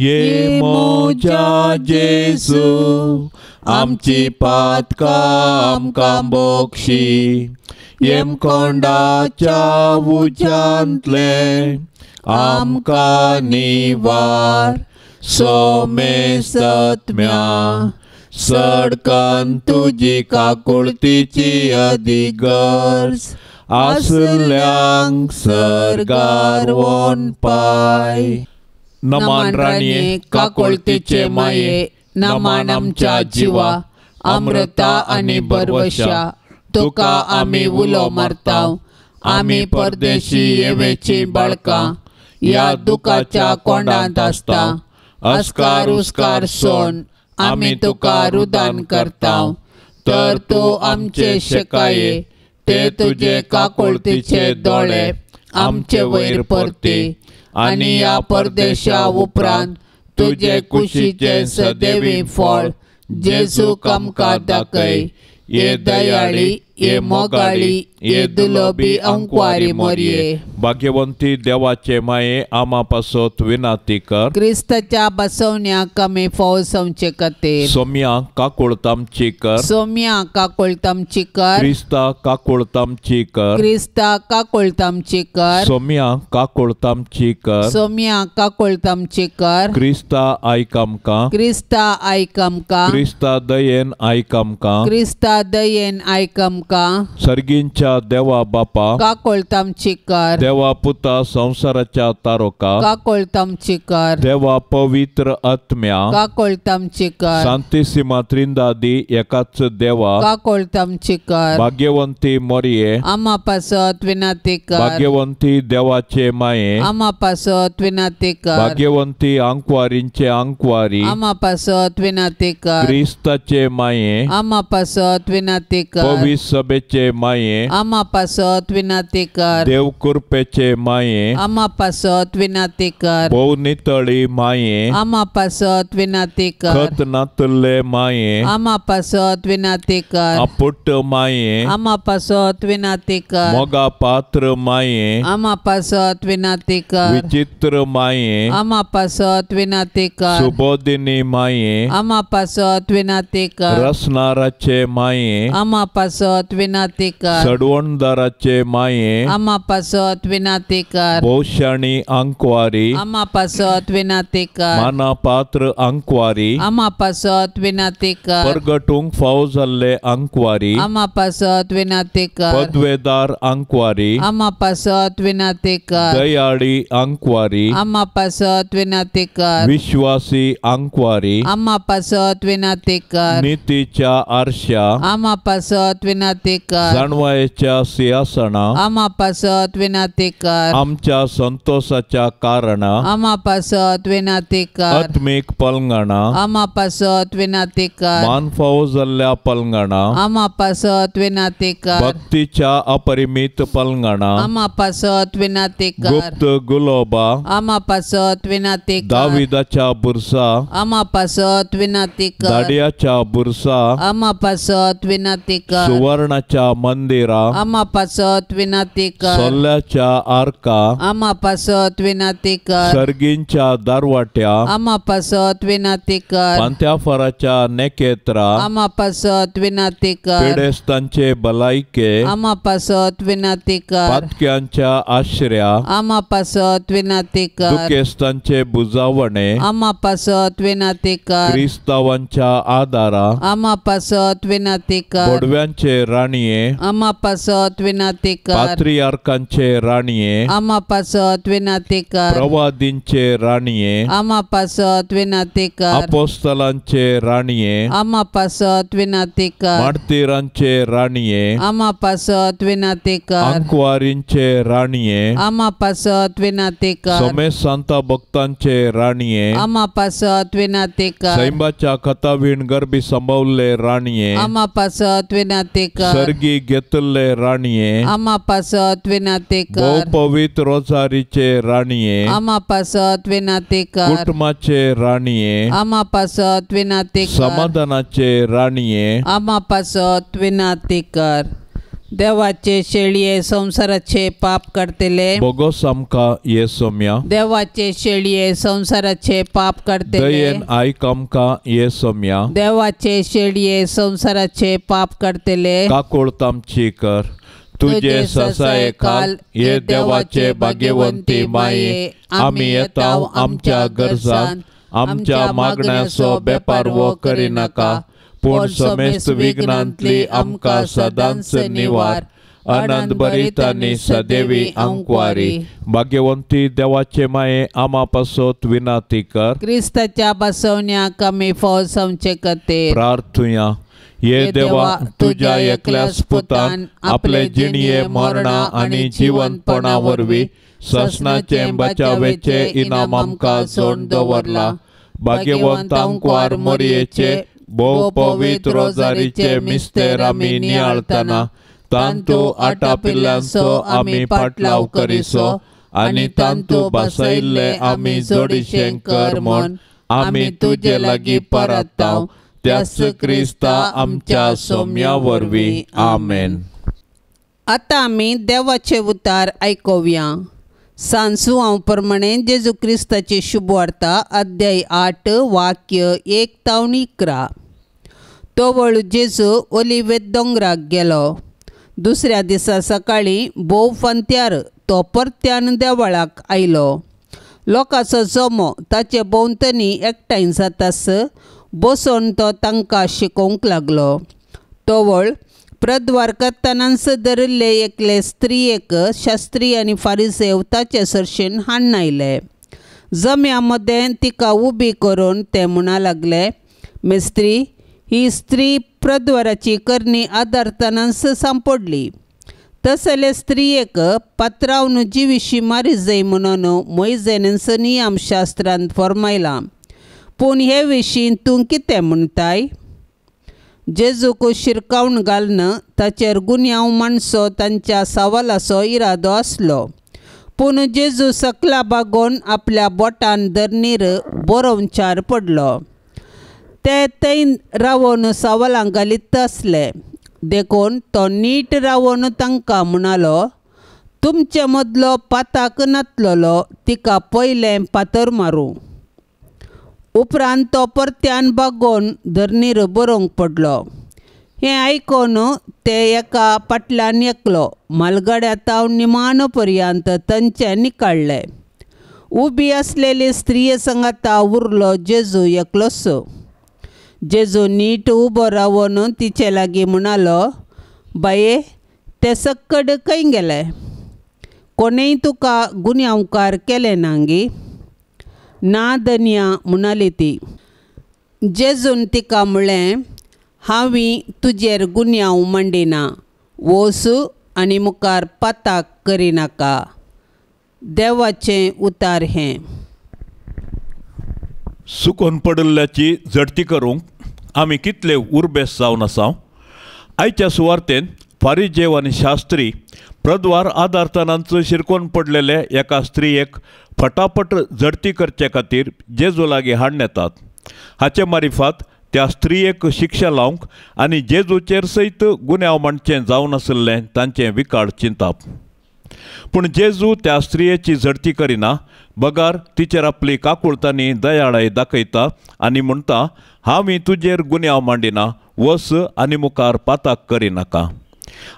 ये मोजा जेजू आमची पातकां आमकां बोक्षी, येमकोंडाच्या उज्यांतलें आमकां निवार, सोमेसत्म्या सडकन तुजी काकुळतीची अधिगर्ज आसल्यांक सर्गार वोन पाय। नमान राणये काकुळतीचे माये, नमान आमच्या जिवा अमृता आनी बरवशा, तुका आमी उलो मारता। आमी परदेशी येवेची बाळकां ह्या दुखाच्या कोंडांत आसता। अस्कार उस्कार सोन आमी तुका रुदान करता, तर तूं आमचे शेकाये ते तुजे काकुळतीचे दोळे आमचे वयर परती आनी ह्या परदेशा उपरांत तुजे कुशीचें सदैवी फळ जेजूक आमकां दाखय। ये दयाळी, ये मोगाळी, ये दुलोबी अंकवारी मोरये। भाग्यवंती देवाचे माये आमा पासत विनंती कर। क्रिस्ताच्या बसवण्याक आमी फाव जावचे खातीर। सोम्या काकुळतामची कर। सोम्या काकुळतामची कर। क्रिस्ता काकुळतामची कर। क्रिस्ता काकुळतामची कर। सोम्या काकुळतामची कर। सोम्या काकुळतामची कर। क्रिस्ता आयक आमकां। क्रिस्ता आयक आमकां। क्रिस्ता दयेन आयक आमकां। क्रिस्ता दयेन आयक आमकां। सर्गींच्या देवा बापा काकुळतामची कर। देवा पुता संवसाराच्या तारोका काकुळतामची कर। देवा पवित्र आत्म्या काकुळतामची कर। शांतिसीमा त्रिंदादी एकाच देवा काकुळतामची कर। भाग्यवंती मोरये आमा पासत विनंती कर। भाग्यवंती देवाचे माये आमा पासत विनंती कर। भाग्यवंती आंकवारींचे आंकवारी आमा पासत विनंती कर। क्रिस्ताचे माये आमा पासत विनंती कर। पवित्र सभेचे माये आमा पासत विनंती कर। देव कृपेचे माये आमा पासत विनंती कर। भोव नितळी माये आमा पासत विनंती कर। खत नातुल्ले माये आमा पासत विनंती कर। आपुट्ट माये आमा पासत विनंती कर। मोगा पात्र माये आमा पासत विनंती कर। विचित्र माये आमा पासत विनंती कर। सुबोधिनी माये आमा पासत विनंती कर। रसनाराचे माये आमा पासत पासत विनाती कर। सडवणदाराचे माये आमा पासत विनाती कर। भोवशाणी आंकवारी आमा पासत विनाती कर। मानापात्र आंकवारी आमा पासत विनाती कर। परगटूंक फाव जाल्ले आंकवारी आमा पासत विनाती कर। पदवेदार आंकवारी आमा पासत विनाती कर। दयाळी आंकवारी आमा पासत विनाती कर। विश्वासी आंकवारी आमा पासत विनाती कर। नीतीच्या आरशा आमा पासत विनाती कर। जाणवायेच्या सिंहासना आमा पासत विनाती कर। आमच्या संतोषाच्या कारणा आमा पासत विनाती कर। आत्मीक पलंगणा आमा पासत विनाती कर। मान फावो जाल्ल्या पलंगणा आमा पासत विनाती कर। भक्तीच्या अपरिमित पलंगणा आमा पासत विनाती कर। गुप्त गुलोबा आमा पासत विनाती कर। दाविदाच्या बुरसा आमा पासत विनाती कर। दाडियाच्या बुरसा आमा पासत विनाती कर। सुवर्णाच्या मंदिरा आमा पासत विनाती कर। सोल्याच्या आरका आमा पासत विनाती कर। सर्गींच्या दारवाट्या आमा पासत विनाती कर। पांत्याफराच्या नेकेत्रा आमा पासत विनाती कर। पिडेस्तांचे भलायके आमा पासत विनाती कर। पातक्यांच्या आश्र्या आमा पासत विनाती कर। दुखेस्तांचे बुजावणे आमा पासत विनाती कर। क्रिस्तावांच्या आदारा आमा पासत विनाती कर। बोडव्यांचे राणये आमा पासत विनाती कर। पात्रियार्कांचे राणये आमा पासत विनाती कर। प्रवादींचे राणये आमा पासत विनाती कर। अपोस्तलांचे राणये आमा पासत विनाती कर। मार्तीरांचे राणये आमा पासत विनाती कर। आंकवारींचे राणये आमा पासत विनाती कर। समेत सांता भक्तांचे राणये आमा पासत विनाती कर। सैंबाच्या कथावीण गर्भी संभवले राणये आमा पासत विनाती कर। सर्गी घेतले राणये आमा पासत विनाती कर। भोवपवित्र रोजारीचे राणये आमा पासत विनाती कर। कुटुंबाचे राणये आमा पासत विनाती कर। समाधानाचे राणये आमा पासत विनाती कर। देवाचे शेळये संसाराचे पाप करतले बोगोस आमकां ये सोम्या। देवाचे शेळये संसाराचे पाप करतले दयेन आयक आमकां ये सोम्या। देवाचे शेळये संसाराचे पाप करतले काकूळत आमची कर। तुझे ससाये खाल ये देवाचे भाग्यवंती माये आमी येता आमच्या गरजान आमच्या मागण्याचो बेपारवो करिनाका पूण समेस्त विघ्नांतली आमकां सदांच निवार। आनंद भरीत आनी सदैवी आंकवारी भाग्यवंती देवाचे माये आमा पासत विनाती कर। क्रिस्ताच्या बसवण्याक आमी फौज जावचे खातीर प्रार्थुया। ये देवा तुझ्या एकल्याच पुतान आपले जिणये मरणा आनी जिवंतपणा वरवीं ससनाचे बचावेचे इनाम आमकां जोड दवरला। भाग्यवंत आंकवार मोरयेचे भोव पवित्र रोजारीचे मिस्तेर आमी नियाळतना तांतू आटापिल्ल्यांचो आमी पाटलाव करिसो आनी तांतू बसयल्ले आमी जोडीशें कर म्हूण आमी तुजे लागीं परताव त्याच क्रिस्ता आमच्या सोम्या वरवीं आमेन। आतां आमी देवाचे उतार आयकुया। सांसुआंव प्रमाणे जेजू क्रिस्ताची शुभवार्ता अध्याय 8 वाक्य 1 ते 11। तोवळ जेजू ओलिवेत दोंगराक गेलो। दुसऱ्या दिसा सकाळीं भोव फांत्यार तो परत्यान देवळाक आयलो। लोकांचो जमो ताचे भोंवतणी एकठांय जातास बसून तो तांकां शिकोवंक लागलो। तोवळ प्रद्वार करतनाच धरिल्ले एकले स्त्रियेक शास्त्री आनी फारिसेव ताचे सरशीन हाडून आयले। जम्या मदें तिका उबी करून ते म्हणा लागले, मिस्त्री, ही स्त्री प्रद्वाराची करणी आदारतनाच सांपडली। तसले स्त्रियेक पात्रावन जिविशी मारी जाय म्हणून मोयजेन नियमशास्त्रांत फर्मायलां, पूण हे विशीं तूं कितें म्हणटाय? जेजूक शिरकावन घालून ताचेर गुन्यांव मांडचो तांच्या सवालाचो इरादो आसलो, पूण जेजू सकला बागोवन आपल्या बोटान धरणीर बरोवचार पडलो। ते थंय रावन सवालां घालीत आसले, देखून तो नीट रावन तांकां म्हणालो, तुमचे मदलो पाताक नातलेलो तिका पयलें फातर मारूं। उपरांत तो परत्यान बागोवन धरणीर बरोवंक पडलो। हें आयकून ते एका फाटल्यान एकलो मालगड्या तावन निमाणो पर्यंत तांचे निकाडले. उबी आसलेली स्त्रिये संगाता उरलो जेजू एकलोच. जेजू नीट उबो रावन तिचे लागीं म्हणालो, बाये ते सक्कड खंय गेले? कोणेय तुका गुन्यांवकार केले ना गी? ना धनया म्हणाली ती. जेजून तिका म्हळें, हांवी तुजेर गुन्यांव मांडिना, वोस आनी मुखार पाताक करिनाका. देवाचें उतार हें. सुकोन पडिल्ल्याची झडती करूंक आमी कितले उर्बेस जावन आसा. आयच्या सुवार्तेन फारिजेव आनी शास्त्री प्रद्वार आदारतनांच शिरकोन पडलेले एका स्त्रियेक फटाफट झडती करचे खातीर जेजू लागीं हाडून येतात. हाचे मारिफात त्या स्त्रियेक शिक्षा लावंक आनी जेजूचेर सयत गुन्यांव मांडचें जावन आशिल्लें तांचें विकाळ चिंताप. पूण जेजू त्या स्त्रियेची झडती करिना, बगार तिचेर आपली काकुळतांनी दयाळाय दाखयता आनी म्हणटा, हांव तुजेर गुन्यांव मांडिना, वस आनी मुखार पाताक करिनाका.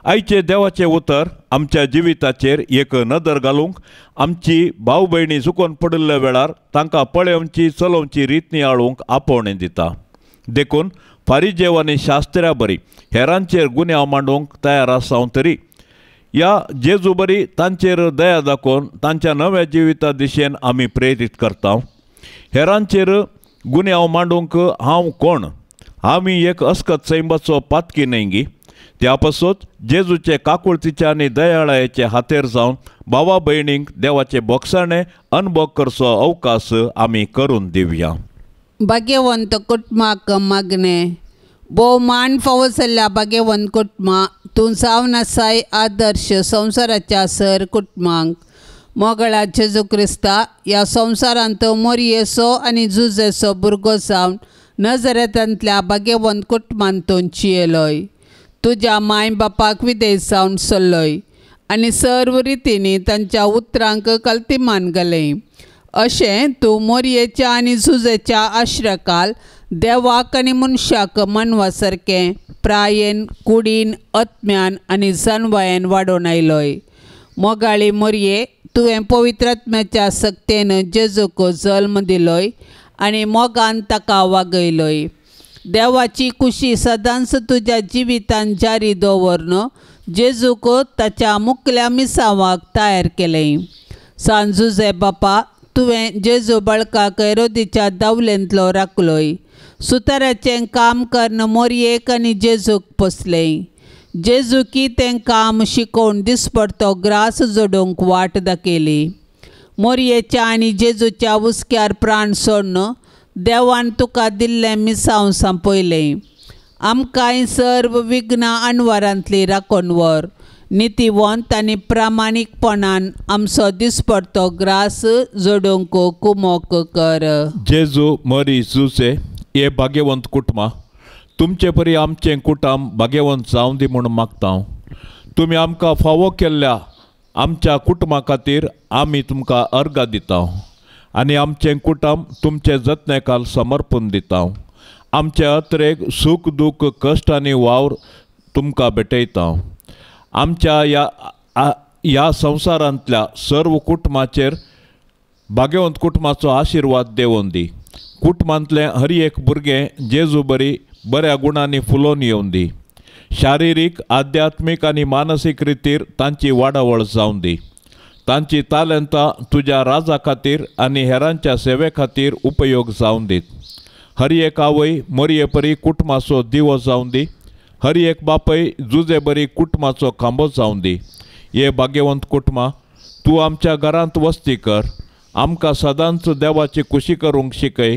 आयचे देवाचें उतर आमच्या जिविताचेर एक नदर घालूंक आमची भाव भयणी चुकोन पडिल्ल्या वेळार तांकां पळोवची चलोवची रीत नियाळूंक आपोवणें दिता. देखून फारिजेव आनी शास्त्र्या बरी हेरांचेर गुन्यांव मांडूंक तयार आसा तरी ह्या जेजू बरी तांचेर दया दाखोवन तांच्या नव्या जिविता दिशेन आमी प्रेरीत करता. हेरांचेर गुन्यांव मांडूंक हांव कोण? आमी एक अस्कत सैमाचो पातकी न्हय गी? त्या पासत जेजूचे काकुळतीचे आनी दयाळायेचे हातेर जावन भावा भयणींक देवाचे बोगसाणे अनभोग करचो अवकाश आमी करून दिवया. भाग्यवंत कुटुंबाक मागणें. भोवमान फावो जाल्ल्या भाग्यवंत कुटुंबा तूं जावन आसाय आदर्श संवसाराच्या सर कुटुंबांक. मोगळा जेजू क्रिस्ता ह्या संवसारांत मोरयेचो आनी जुजेचो भुरगो जावन नजरेतांतल्या भाग्यवंत कुटुंबांत तूं चियेलोय. तुज्या माय बापाक विदेश जावन सरलोय आनी सर्व रितींनी तांच्या उतरांक कल्तिमान घालें. अशें तूं मोरयेच्या आनी जुजेच्या आश्रकाल देवाक आनी मनशाक मानवा सारकें प्रायेन कुडीन आत्म्यान आनी जानवायेन वाडोवन आयलोय. मोगाळी मोरये तुवें पवित्र आत्म्याच्या सक्तेन जेजूक जल्म दिलोय आनी मोगान ताका वागयलोय. देवाची खुशी सदांच तुज्या जिवितान जारी दवरन जेजूक ताच्या मुकल्या मिसांवाक तयार केलें. सान जुजे बापा तुवें जेजू बाळकाक हेरोदीच्या दावलेंतलो राखलोय. सुताराचें काम करून मोरयेक आनी जेजूक पोसलें. जेजूकी तें काम शिकोवन दिसपडतो ग्रास जोडूंक वाट दाखयली. मोरयेच्या आनी जेजूच्या हुस्क्यार प्राण सोडून देवान तुका दिल्लें मिसांव सांपयलें. आमकांय सर्व विघ्नां अणवारांतली राखून व्हर. नितीवंत आनी प्रामाणीकपणान आमचो दिसपडतो ग्रास जोडूंक कुमोक कर. जेजू मरी जुजे हे भाग्यवंत कुटुंबा तुमचे परी आमचें कुटुंब भाग्यवंत जावं दी म्हूण मागता. तुमी आमकां फावो केल्ल्या आमच्या कुटुंबा खातीर आमी तुमकां अर्गां दिता आनी आमचें कुटुंब तुमचे जतनेकाल समर्पण दिता. आमचे अत्रेक सूख दूख कश्ट आनी वावर तुमकां भेटयता. आमच्या ह्या संवसारांतल्या सर्व कुटुंबाचेर भाग्यवंत कुटुंबाचो आशिर्वाद देवोन दी. कुटुंबांतलें हर एक भुरगें जेजू बरी बऱ्या गुणांनी फुलोवन येवन दी. शारिरीक आध्यात्मीक आनी मानसीक रितीर तांची वाडावळ जावन दी. तांची तालंतां तुज्या राजा खातीर आनी हेरांच्या सेवे खातीर उपयोग जावन दीत. हर एक आवय मोरये परी कुटुंबाचो दिवो जावन दी. हर एक बापय जुजे बरी कुटुंबाचो खांबो जावन दी. हे भाग्यवंत कुटुंबा तूं आमच्या घरांत वस्ती कर. आमकां सदांच देवाची खुशी करूंक शिकय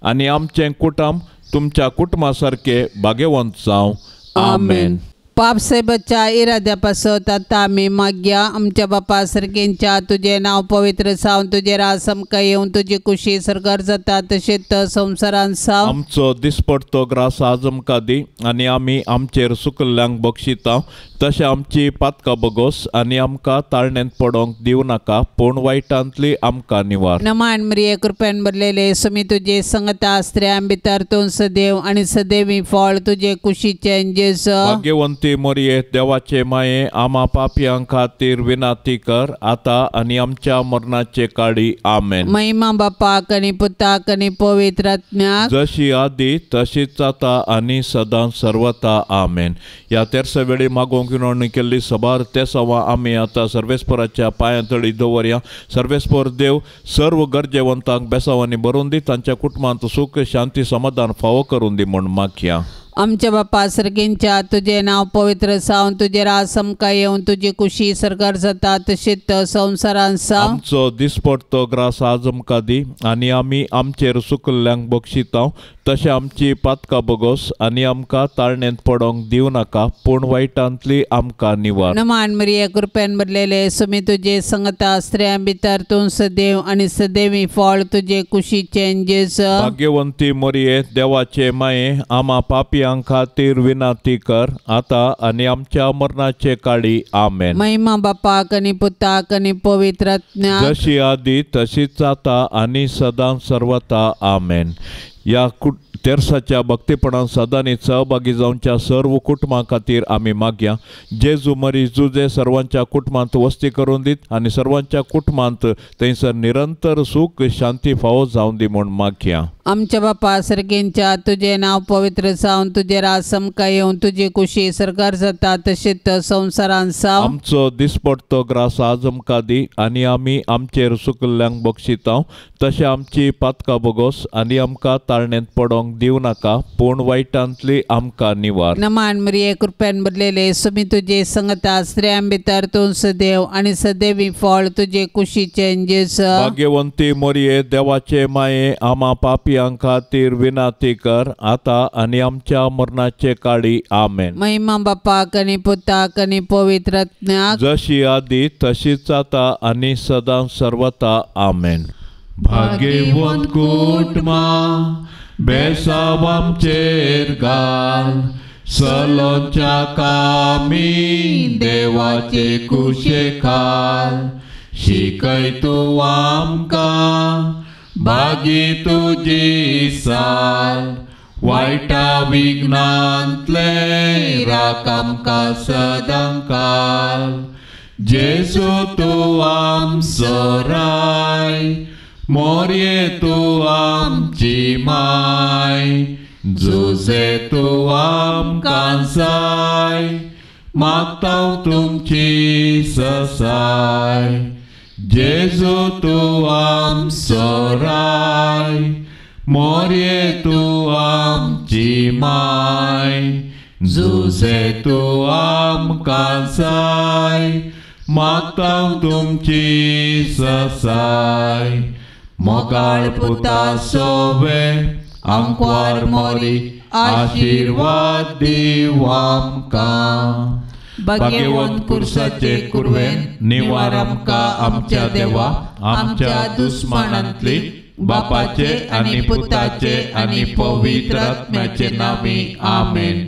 आनी आमचें कुटुंब तुमच्या कुटुंबा सारकें भाग्यवंत जावं. आमेन. पाप साहेबाच्या इराद्या पासत आतां आमी मागया आमच्या बापा सर्गेंच्या तुजें नांव पवित्र जावन तुजें राज आमकां येवन तुजी कुशी सर्गार जाता तशेंच संवसारांत जावं. आमचो दिसपडतो ग्रास आज आमकां दी आनी आमी आमचेर सुकल्ल्यांक बक्षिता तशें आमची पातकां बगोस आनी आमकां ताळण्यांत पडोंक दिवं नाका पूण वायटांतली आमकां निवार. नमान मरिये कृपेन भरलेले सुमी तुजे संगता स्त्रियां भितर तूं सदैव आनी सदैवी फळ तुजे कुशीचें जेजू. भाग्यवंती मोरये देवाचे माये आमा पापयां खातीर विनाती कर आतां आनी आमच्या मरणाचे काळी. आमेन. महिमा बापाक आनी पुताक आनी पवित्र आत्म्याक जशी आदी तशीच आतां आनी सदां सर्वता. आमेन. ह्या तेरसा वेळी मागोवंक विनवणी केल्ली सबार तेसांवां आमी आतां सर्वेस्पराच्या पांयां तळी दवरया. सर्वेस्पर देव सर्व गरजेवंतांक बेसावांनी भरून दी, तांच्या कुटुंबांत सूख शांती समाधान फावो करून दी म्हूण मागया. आमच्या बापा सर्गेंच्या तुजें नांव पवित्र जावन तुजें राज आमकां येवन तुजी कुशी सर्गार जाता तशेंच संवसारांत जावं. आमचो दिसपडतो ग्रास आज आमकां दी आनी आमी आमचेर सुकल्ल्यांक बक्षिता तशें आमची पातकां बगोस आनी आमकां ताळण्यांत पडोंक दिवं नाका पूण वायटांतली आमकां निवार. नमान मरिये कृपेन भरलेले सुमी तुजे संगता स्त्रियां भितर तूं सदैव आनी सदैवी फळ तुजे कुशीचें जेजू. भाग्यवंती मोरये देवाचे माये आमा पापयां खातीर विनाती कर आतां आनी आमच्या मरणाचे काळी. आमेन. महिमा बापाक आनी पुताक आनी पवित्र आत्म्याक जशी आदी तशीच आतां आनी सदां सर्वता. आमेन. ह्या तेरसाच्या भक्तीपणान सदांनी सहभागी जावच्या सर्व कुटुंबां खातीर आमी मागया. जेजू मरी जुजे सर्वांच्या कुटुंबांत वस्ती करून दीत आनी सर्वांच्या कुटुंबांत थंयसर निरंतर सूख शांती फावो जावन दी म्हूण मागया. आमच्या बापा सर्गेंच्या तुजें नांव पवित्र जावन तुजें राज आमकां येवन तुजी कुशी सर्गार जाता तशेंच संवसारांत जावं. आमचो दिसपडतो ग्रास आज आमकां दी आनी आमी आमचेर सुकल्ल्यांक बक्षिता तशें आमची पातकां बगोस आनी आमकां ताळण्यांत पडोंक दिवं नाका पूण वायटांतली आमकां निवार. नमान मरिये कृपेन भरलेले सुमी तुजे संगता स्त्रियां भितर तूं सदैव आनी सदैवी फळ तुजे कुशीचें जेजू. भाग्यवंती मोरये देवाचे माये आमा पापयां खातीर विनाती कर आतां आनी आमच्या मरणाचे काळी. आमेन. महिमा बापाक आनी पुताक आनी पवित्र आत्म्याक जशी आदी तशीच आतां आनी सदां सर्वता. आमेन. भाग्यवंत कुटुंबां बेसांव आमचेर घाल सलोंच्या कामी देवाचे कुशे खाल शिकय तूं आमकां भागी तुजी साल वायटा विघ्नांतले राख आमकां सदां काल. जेजू तूं आमचो राय मोरये तूं आमची माय जुजे तूं आमकां जाय मागता तुमची ससाय. जेजू तूं आमचो राय मोरये तूं आमची माय जुजे तूं आमकां जाय मागता तुमची ससाय. मोगाळ पुता सोवे आंकवार मोरी आशिर्वाद दिव आमकां. भाग्यवंत कुर्साचे कुरवेन निवार आमकां आमच्या देवा आमच्या दुस्मानांतली बापाचे आनी पुताचे आनी पवित्र आत्म्याचे नामी. आमेन.